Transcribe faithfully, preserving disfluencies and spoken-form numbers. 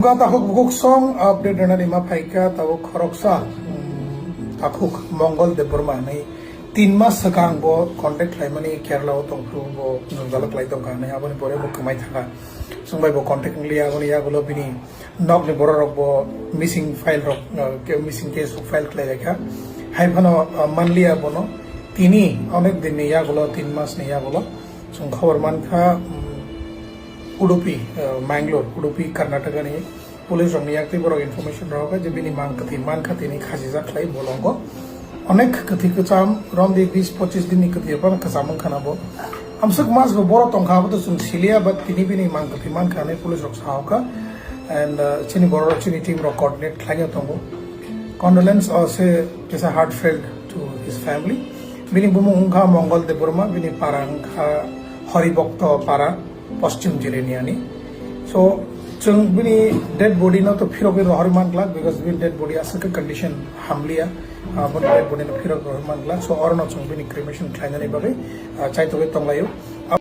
Ga takhuk bukhuk song update rwnani ma phaikha, tabuk khoroksa, um, takhuk Mongol Debbarma hinwi tin mas swkang bo contact khlaimani Kerala o tongphuru bo jwngjalo khlai tongkha hinwi, aboni pore bo kwmai thangkha. Chwng bai bo contact wngliya, aboni yagulo bini nokni borok rok bo missing file rok, uh, ke-, missing case rok file khlai laikha. Hai phano, uh, manliya bono. Tini onek din ni yagulo, tin mas ni yagulo chwng khobor mankha, um, Udupi, uh, Mangalore, Udupi, Karnataka ni police rokni yaktwi borok information rohorkha je bini mang kwthwi mankha, tini khasijak khlai bolongo. Onek kwthwi kwcham, romdi bis pochis din ni kwthwi phano kwcham wngkha na bo. Amswk mas bo borok tongkha, abo to chwng siliya, but tini bini mang kwthwi mankha hinwi police rok sahokha. And, uh, chini borok rok chini team rok coordinate khlaino tongo. Condolence o se kisa heartfelt to his family. Bini bumung wngkha Mongol Debbarma, bini para wngkha Horibhakta Para, Poschim Jiraniani. So, chwng bini dead body no to phirogwi rohorwi man glak, because bini dead body aswk khe condition hamliya, ah, bini dead body no phirogwi rohorwi man glak. So, orono chwng bini cremation khlainani bagwi, ah, chaitogwi tonglaio.